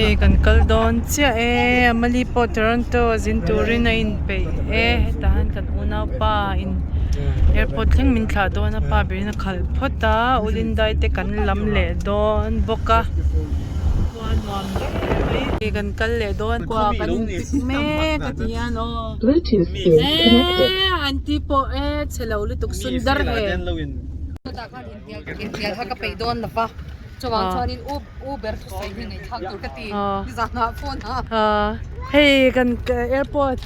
Hei kan kal dawn chiah e Amali pawh Toronto a zin turin a inpeih e hetah hian kan unaupa in airport thleng min thlah dawn a pa berin a khalh phawt a u Lindai te kan lam leh dawn bawk a khua nuam hle mai hei kan kal leh dawn khua kan inpik mek a ti hian aw eee aunty pawh e chhe lo lutuk sundar he. Chuvang chuanin U Uber thusawi hi ngaihthlak tur ka ti nizanah phone a. Hei kan airport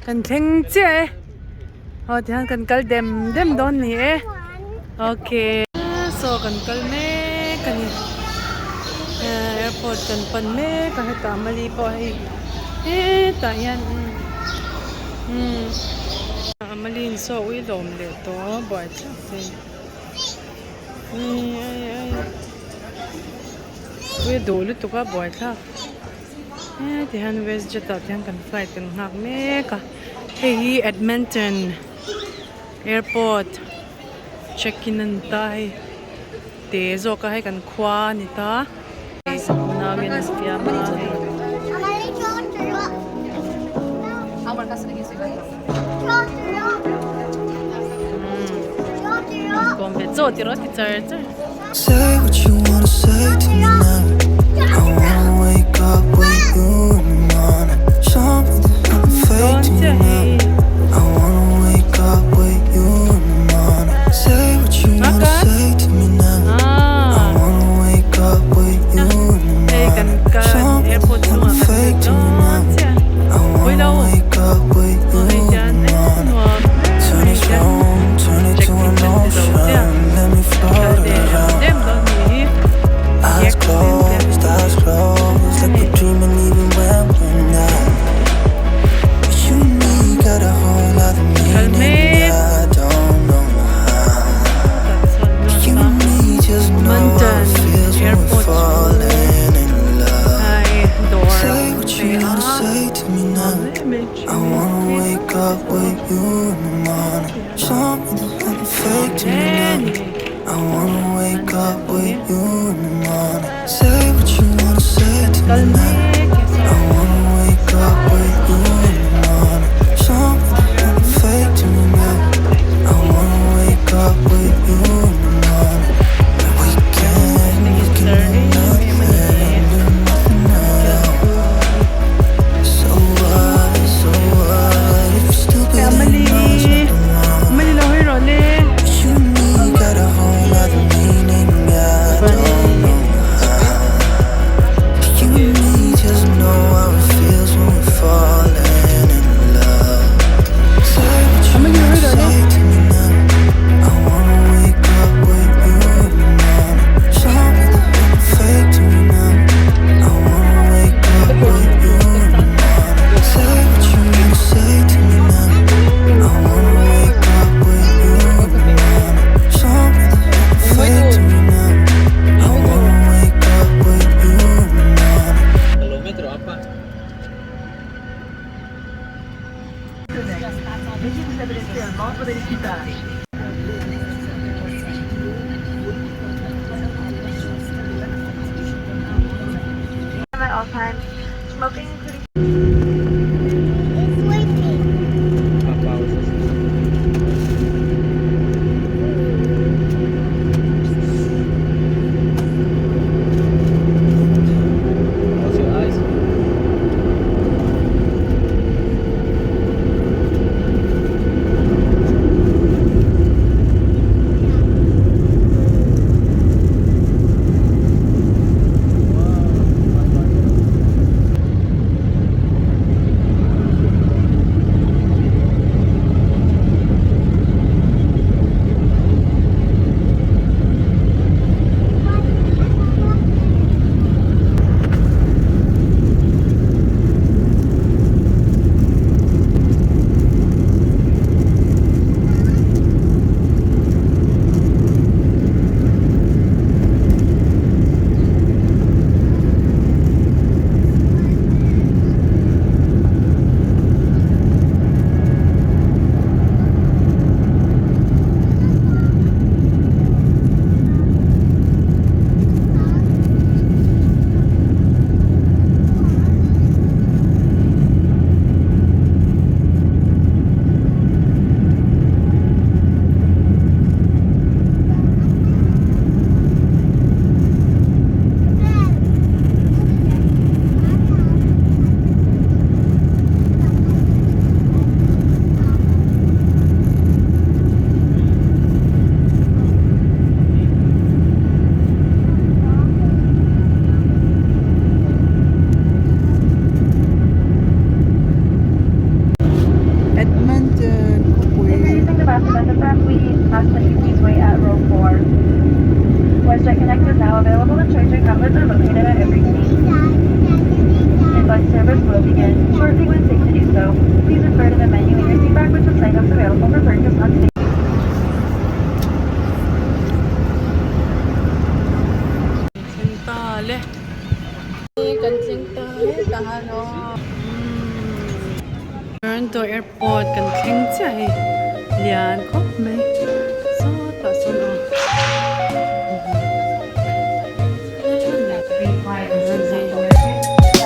kan thleng chiah e. Aw tihian kan kal dem dem dawn ni e. Okay. Saw kan kal mek a ni. Airport kan pan mek a hetah Mali pawh hei hetah hian umm Mali in saw ui lawm leh tawh buaithlak thei. Ui a duh lutuk a buaithlak heti hian west jet ah te hian kan flight kan nghak mek a hei hi Edmonton airport check in a ni ta hei te zawk a hei kan khua a ni ta nau in an fiam a hei. Say what you wanna say to me now. I wanna wake up with you in the morning. Show me there's nothing fake to me now. I wanna wake up with you in the morning. Say what you wanna say to me now. I wanna wake up with you in the morning. Show me there's nothing fake to me now. I wanna wake up with you in the morning. Turn this room, turn it to an ocean. Let me float around. Eyes closed, eyes closed, like we're dreaming even when we're not. But you and me got a whole lot of meaning. I don't know how. You and me just know how it feels when we're falling in love. Say what you wanna say to me now. I wanna wake up with you in the morning. Show me there's nothing fake to me now. I wanna wake up with you in the morning. Say what you wanna say to me now. I wanna wake up with you in the morning. Show me there's nothing fake to me now. I wanna wake up with you in the morning. We can do nothing, do nothing at all. So what, so what if you still believe there's nothing wrong? Amali lo hawi rawh le. But you and me got a whole lot of meaning, I don't know how. But you and me just know how it feels when we're falling in love. Say what you wanna say to me now. I wanna wake up with you in the morning. Show me there's nothing fake to me now. I wanna wake up with you in the morning. Say what you wanna say to me now. I wanna wake up with you in the morning. Show me there's nothing fake to me now. I wanna wake up with you in the morning. Kilometro apa? At all times. Smoking including It's sleeping. Close your eyes. Toronto airport kan thleng chiah hei lian khawp mai sawtah sawn aw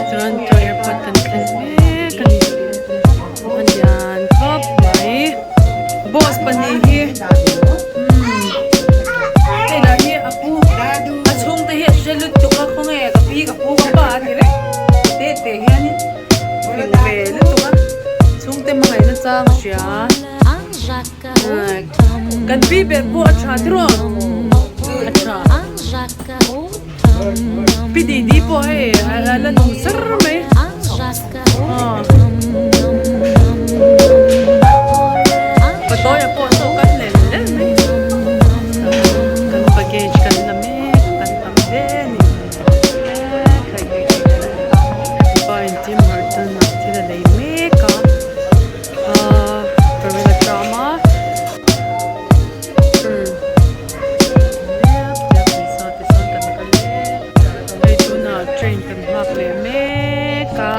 Toronto airport kan thleng mek a ni a lian khawp mai bus pahnih hi umm hei lah hi a pu a chhungte hi a hre lutuk a khawnge ka pi ka pu ka pa a ti reng te te hianin fing ve lutuk a chhungte hmangaihna chang a hria kan pi ber pawh a tha tiraw a tha pi didi pawh hei a la nung sar mai patawi pawh saw kal lel lel mai kan baggage kan la mek kan tam hle a ni pa in Tim Horton ah thil a lei mek a ahh gorilla drama hei tunah train kan nghak leh mek a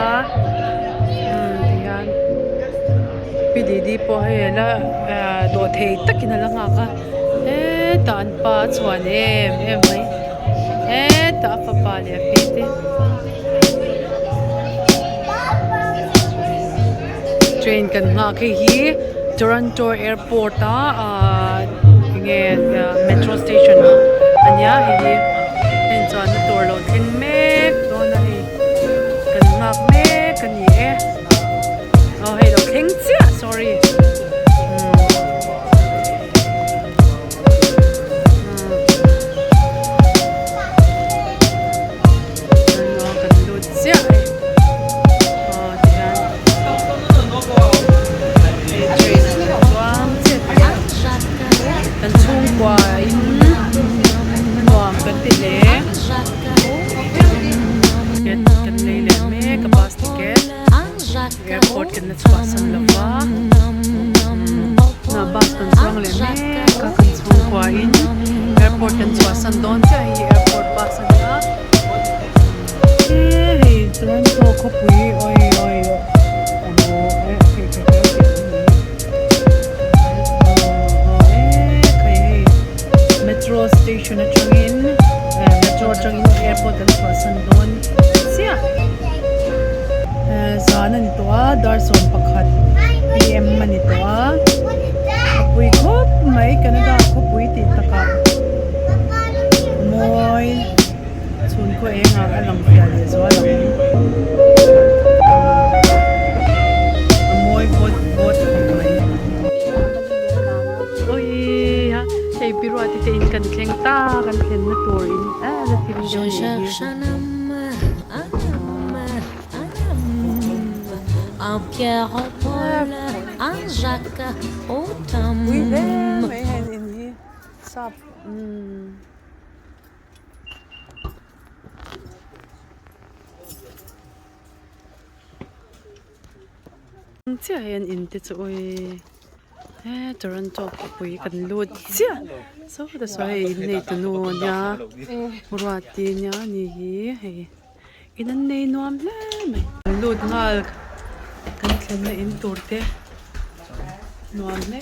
tihian pi didi pawh hei ala ah dawhthei takin ala nghak a hetah an pa a chhuan em em mai hetah a fapa leh a pi te. Train kan nghak hei hi Toronto airport a ahh enge metro station a nia hei hi heng chuan na tur lo thleng mek dawn a hei kan nghak mek a ni e aw hei lo thleng chiah sorry umm. Kan lut chiah e aw tihian hei train a lo chuang chiah tih kan chhungkua in nuam kan ti hle ticket kan lei leh mek a bus ticket airport kan la chhuahsan lo va na bus kan chuang leh mek a kan chhungkua in airport kan chhuahsan dawn chiah hei hi airport bus a nia he hei Toronto khawpui awi awi metro station atangin metro atangin airport kan chhuahsan dawn chiah. Zan a ni tawh a dar 11 pm a ni tawh a a pui khawp mai Canada khawpui tih takah mawi chhun khaw eng ah a lang fiah leh zual ang a mawi vawt vawt khawp mai awi a hei biruati te in kan thleng ta kan thlenna tur in a la thim deuh nih hi. Pui hle mai heng in hi sap umm chiah hian in te chu awii he Toronto khawpui kan lut chiah saw ta saw hei in nei tunu ania ruati ania ani hi hei. In an nei nuam hle mai. Kan lut nghal kan thlenna in tur te nuam hle.